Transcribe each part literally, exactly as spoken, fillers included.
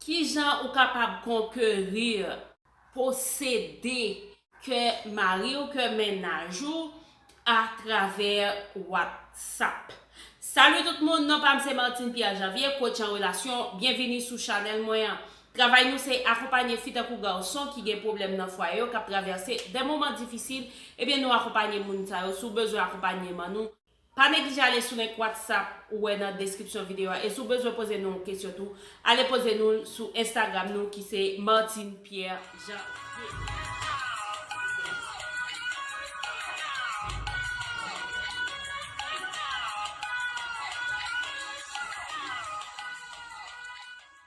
Kijan ou kapab konkeri, posede kè mari w, kè mennaj ou atravè WhatsApp? Salut tout moun, non pa m se Martine Pierre Janvier, coach an relasyon. Byenvini sou chanèl mwen an. Travay nou se akonpanye fi tankou gason ki gen pwoblèm nan fwaye yo, k ap travèse de moman difisil. Ebyen, nou akonpanye moun sa yo. Si w bezwen akonpanyeman nou, pa neglije ale sou link WhatsApp ou wè nan deskripsyon videyo a. E si w bezwen poze nou yon kesyon tou, ale poze nou sou Instagram nou ki se Martine Pierre Janvier.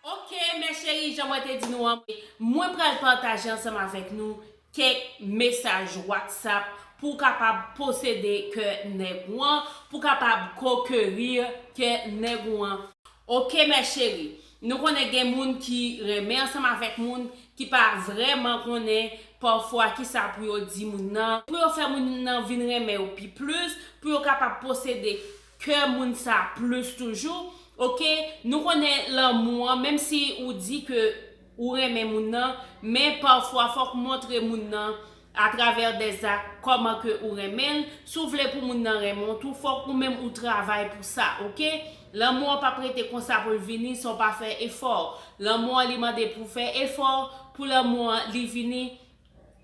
Ok, mes chéries, jan mwen te di nou an, mwen pral pataje ansanm avèk nou kèk mesaj WhatsApp pou w kapab posede kè nèg ou an, pou w kapab konkeri kè nèg ou an. Ok, mes chéries, nou konnen gen moun ki renmen ansanm avèk moun ki pa vrèman konnen pafwa kisa pou yo di moun nan, pou yo fè moun nan vin renmen yo pi plis, pou yo kapab posede kè moun sa plis toujou. Ok, nou konnen lanmou an, menm si ou di ke ou renmen moun nan, men pafwa fòk ou montre moun nan atravè de zak kòman ke ou renmen l. Si w vle pou moun nan renmen w tou, fòk ou menm ou travay pou sa, ok? Lanmou an p ap rete konsa pou l vini san w pa fè efò. Lanmou an li mande pou w fè efò, pou lanmou an li vini,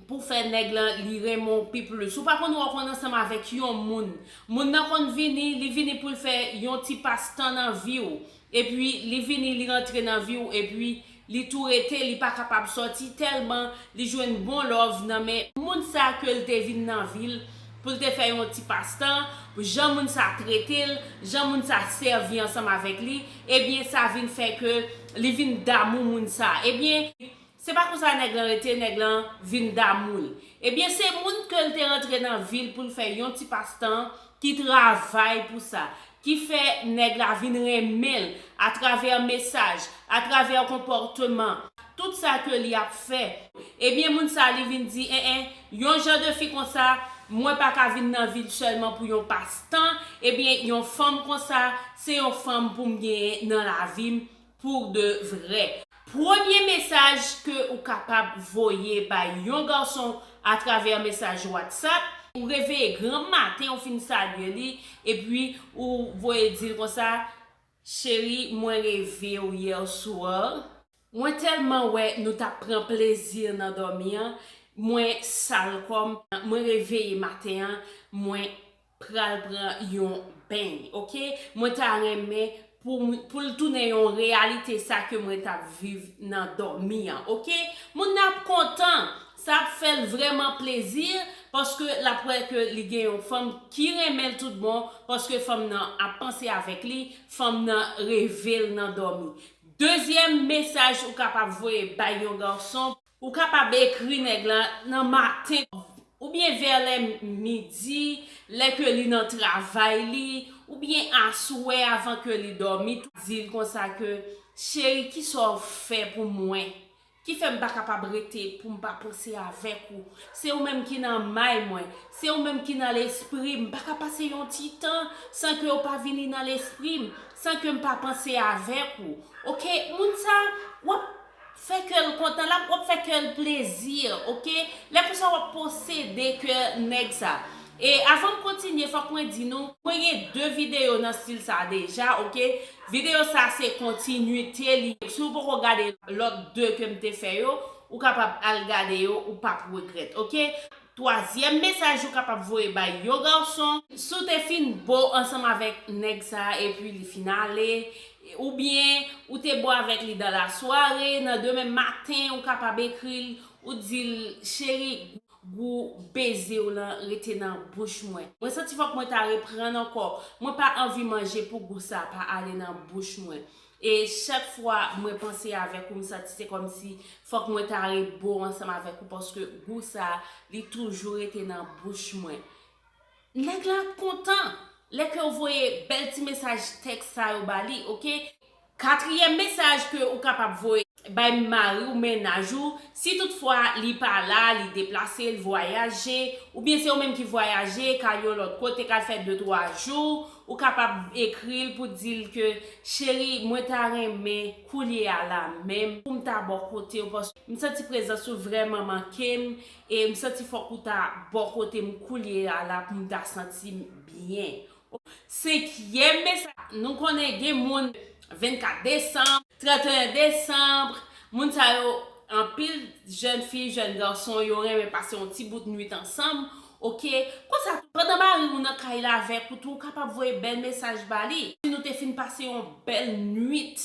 pou fè nèg lan li renmen w pi plis. Ou pa konn wè w konn ansanm avèk yon moun. Moun nan konn vini, li vini pou l fè yon ti pastan nan vi w. Epi li vini, li rantre nan vi w, epi li tou rete, li pa kapab sòti tèlman li jwenn bon love nan men moun sa ke l te vin nan vi l pou l te fè yon ti pastan, jan moun sa trete l, jan moun sa sèvi ansanm avèk li, ebyen sa vin fè ke li vin damou moun sa. Ebyen, se pa konsa nèg lan rete, nèg lan vin damou l. Ebyen, se moun ke l te rantre nan vi l pou l fè yon ti pastan ki travay pou sa, ki fè nèg la vin renmen l atravè mesaj, atravè konpòteman, tout sa ke li ap fè. Ebyen, moun sa li vin di, en, en, yon jan de fi konsa, mwen pa ka vin nan vi l sèlman pou yon pastan. Ebyen, yon fanm konsa, se yon fanm pou m genyen nan lavi m pou de vrè. Premye mesaj ke ou kapab voye bay yon gason atravè mesaj WhatsApp, ou reveye granm maten, ou fin salye li, epi ou voye di l konsa, cheri, mwen reve w yè swa. Mwen tèlman wè nou t ap pran plezi nan dòmi an, mwen sal kò m, mwen reveye maten an, mwen pral pran yon beny, ok? Mwen ta renmen pou, pou l tounen yon reyalite sa ke mwen t ap viv nan dòmi an, ok? Moun nan ap kontan, sa ap fè l vrèman plezi, paske l ap wè ke li gen yon fanm ki renmen l tout bon, paske fanm nan ap panse avèk li, fanm nan reve l nan dòmi. Dezyèm mesaj ou kapab voye bay yon gason, ou kapab ekri nèg lan nan maten, oubyen vè lè midi, lè ke li nan travay li, oubyen aswè avan ke li dòmi, di l konsa ke, cheri, kisa w fè pou mwen? Ki fè m pa kapab rete pou m pa panse avèk ou? Se ou menm ki nan may mwen, se ou menm ki nan lespri m. M pa ka pase yon ti tan san ke w pa vini nan lespri m, san ke m pa panse avèk ou. Ok, moun sa, w ap fè kè l kontan, l ap, w ap fè kè l plezi, ok? Lè konsa w ap posede kè nèg sa. E avan m kontinye, fòk mwen di nou, mwen gen de videyo nan stil sa deja, ok? Videyo sa se kontinite li. Si w poko gade lòt de ke m te fè yo, ou kapab al gade yo, ou p ap regrèt, ok? Twazyèm mesaj ou kapab voye bay yon gason, si w te fin bo ansanm avèk nèg sa epi li fin ale, oubyen ou te bo avèk li dan lasware, nan demen maten ou kapab ekri l, ou di l, cheri, gou beze w lan rete nan bouch mwen. Mwen santi fòk mwen ta reprann ankò. Mwen pa anvi manje pou gou sa pa ale nan bouch mwen. E chak fwa mwen panse avèk ou, m santi se kòmsi fòk mwen ta rebo ansanm avèk ou, paske gou sa, li toujou rete nan bouch mwen. Nèg la ap kontan lè ke w voye bèl ti mesaj tèks sa yo ba li, ok? Katriyèm mesaj ke ou kapab voye, bay mari w, mennaj ou, si toutfwa li pa la, li deplase, l vwayaje, oubyen se ou menm ki vwayaje, k al yon lòt kote, k al fè de twa jou, ou kapab ekri l pou di l ke, cheri, mwen ta renmen koulye a la menm pou m ta bò kote w, paske m santi prezans ou vrèman manke m, e m santi fòk ou ta bò kote m koulye a la pou m ta santi m byen. Senkyèm mesaj, nou konnen gen moun vennkat desanm, trannteyen desanm, moun sa yo, anpil jèn fi, jèn gason, yo renmen pase yon ti bout nwit ansanm, oke? Konsa, pandan mari w nan kay la avèk ou tou, ou kapab voye bèl mesaj ba li. Si nou te fin pase yon bèl nwit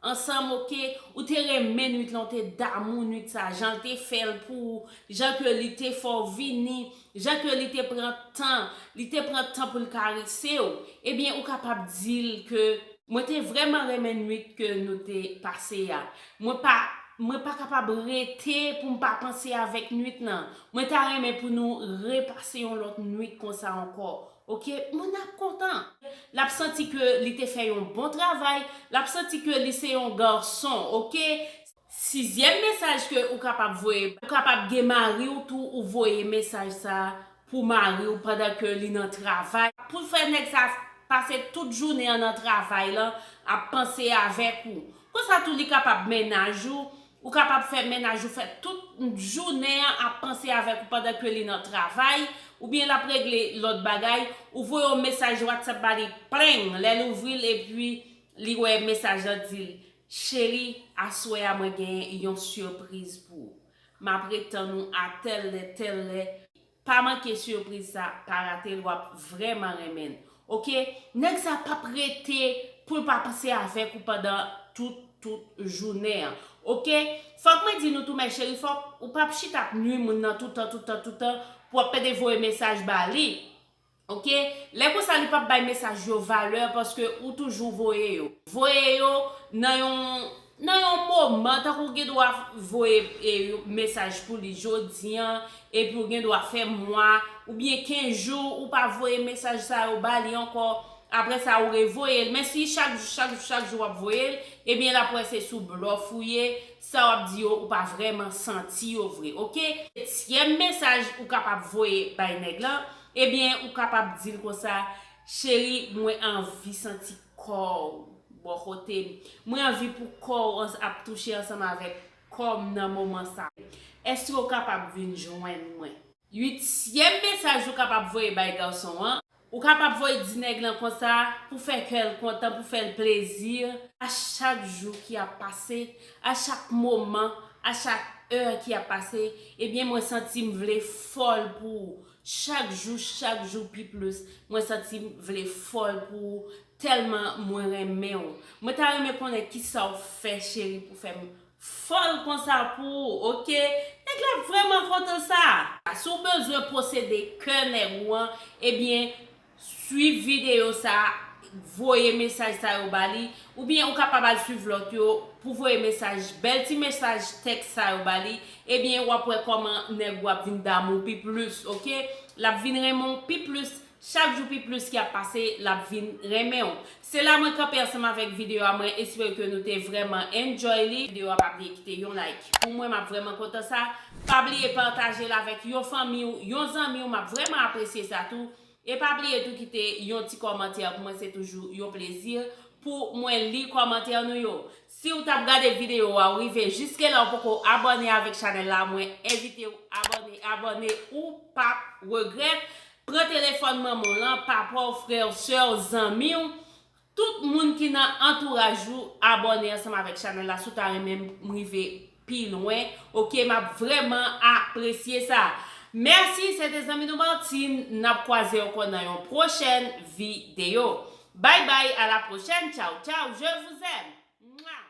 ansanm, oke? Ou te renmen nwit lan, ou te damou nwit sa, jan l te fè l pou ou, jan ke li te fè w vini, jan ke li te pran tan, li te pran tan pou l karese w, ebyen, ou kapab di l ke, mwen te vrèman renmen nwit ke nou te pase a. Mwen pa, mwen pa kapab rete pou m pa panse avèk nwit lan. Mwen ta renmen pou nou repase yon lòt nwit konsa ankò. Oke? Moun ap kontan. L ap santi ke li te fè yon bon travay. L ap santi ke li se yon gason. Oke? Sizyèm mesaj ke ou kapab voye, ou kapab gen mari w tou, ou voye mesaj sa pou mari w pandan ke li nan travay. Pou fè nèg sa pase tout jounen an nan travay lan, ap panse avèk ou. Konsa tou li kapab mennaj ou, ou kapab fè mennaj ou fè tout jounen an ap panse avèk ou pandan ke li nan travay, oubyen l ap regle lòt bagay, ou voye yon mesaj WhatsApp ba li, pleng, lè l ouvri l epi li wè mesaj lan di l, cheri, aswè a mwen gen yon sipriz pou ou. M ap ret tann ou a tèl lè, tèl lè. Pa manke sipriz sa, pa rate l, w ap vrèman renmen l. Oke? Nèg sa p ap rete pou l pa panse avèk ou pandan tout, tout jounen an. Oke? Fòk mwen di nou tou, mè cheri, fòk ou p ap chita ap nwi moun nan toutan, toutan, toutan, pou w ap pede voye mesaj ba li. Oke? Lè konsa, li p ap bay mesaj yo valè paske ou toujou voye yo. Voye yo nan yon, nan yon moman, tankou ou gen dwa voye e, mesaj pou li jodi an, epi ou gen dwa fè mwa, oubyen kenz jou, ou pa voye mesaj sa yo ba li ankò. Apre sa, ou revoye l. Men si chak jou, chak jou, chak jou w ap voye l, ebyen, l ap wè se sou blòf ou ye, sa w ap di yo, ou pa vrèman santi yo vre, oke? Setyèm mesaj ou kapab voye bay nèg lan, ebyen, ou kapab di l konsa, cheri, mwen anvi santi kò w bò kote m. Mwen anvi pou kò w ans-, ap touche ansanm avèk kò m nan moman sa. Èske w kapab vin jwenn mwen? Uityèm mesaj ou kapab voye bay gason an, ou kapab voye di nèg lan konsa, pou fè kè l kontan, pou fè l plezi, a chak jou ki ap pase, a chak moman, a chak è ki ap pase, ebyen, mwen santi m vle fòl pou ou. Chak jou, chak jou pi plis, mwen santi m vle fòl pou ou, tèlman mwen renmen w. Mwen ta renmen konnen kisa w fè, cheri, pou fè m fòl konsa pou ou, oke? Nèg la vrèman kontan sa. Si w bezwen posede kè nèg ou an, ebyen, swiv videyo sa, voye mesaj sa yo ba li, oubyen ou kapab al swiv lòt yo pou voye mesaj, bèl ti mesaj tèks sa yo ba li, ebyen, w ap wè kòman nèg ou ap vin damou pi plis, oke? L ap vin renmen w pi plis. Chak jou pi plis ki ap pase, l ap vin renmen w. Se la mwen kanpe ansanm avèk videyo a. Mwen espere ke nou te vrèman enjoy li. Videyo a, pa bliye kite yon like pou mwen, m ap vrèman kontan sa. Pa bliye pataje l avèk yon fanmi w, yon zanmi w, m ap vrèman apresye sa tou. E pa bliye tou kite yon ti kòmantè pou mwen, se toujou yon plezi pou mwen li kòmantè nou yo. Si w t ap gade videyo a, w rive jiske la, w poko abòne avèk chanèl la, mwen envite w abòne, abòne, ou p ap regrèt. Pran telefòn manman w lan, papa w, frè w, sè w, zanmi w, tout moun ki nan antouraj ou, abòne ansanm avèk chanèl la si w ta renmen m rive pi lwen. Oke, m ap vrèman apresye sa. Mèsi, se te zanmi nou Martine. N ap kwaze ankò nan yon pwochèn videyo. Bye bye, à la prochaine. Ciao, ciao, je vous aime. Mwa.